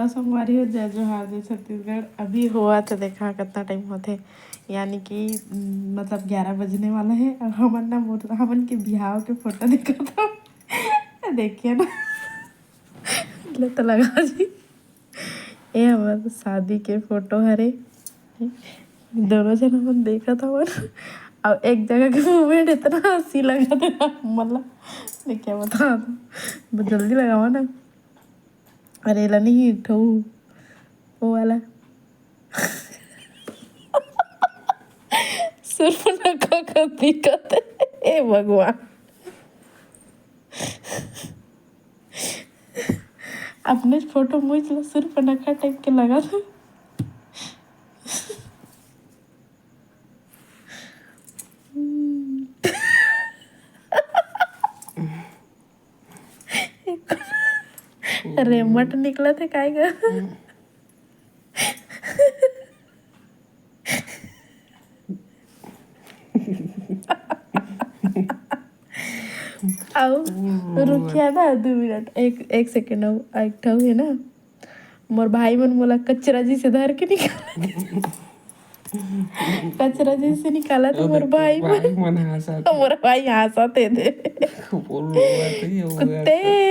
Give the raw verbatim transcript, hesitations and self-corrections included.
संगवारी हो, जय जोहार, जय छत्तीसगढ़। अभी होवत हे, देखा कितना टाइम होथे, यानी कि, उम, मतलब ग्यारह बजने वाला है। और हमन ना मोर, हमन के बिहाव के फोटो देखत हन। देखिए ना, ले तो लगा जी, ये हमर शादी के फोटो हरे। दोनों झन हमन देखत हवन, और एक जगह के मूवमेंट इतना हंसी लगत है ना, मतलब मैं क्या बता दूं, बहुत जल्दी लगावा ना। अरे, एला नहीं ठऊ, वो वाला। सुर्पनखा का दिक्कत है, ए भगवान। अपने फोटो मुझ ला सुर्पनखा टाइप के लगा था। रेमट निकला था काय का? आओ, रुकिया ना दो मिनट, एक, एक सेकंड। आओ, एक ठो है ना, मोर भाई मन मोला कचरा जी से धर के निकाल, कचरा जी से निकाला तो मोर भाई मन, भाई मन हंसा, मोर भाई हंसा थे दे। बोल रहा था ये वो कुत्ते।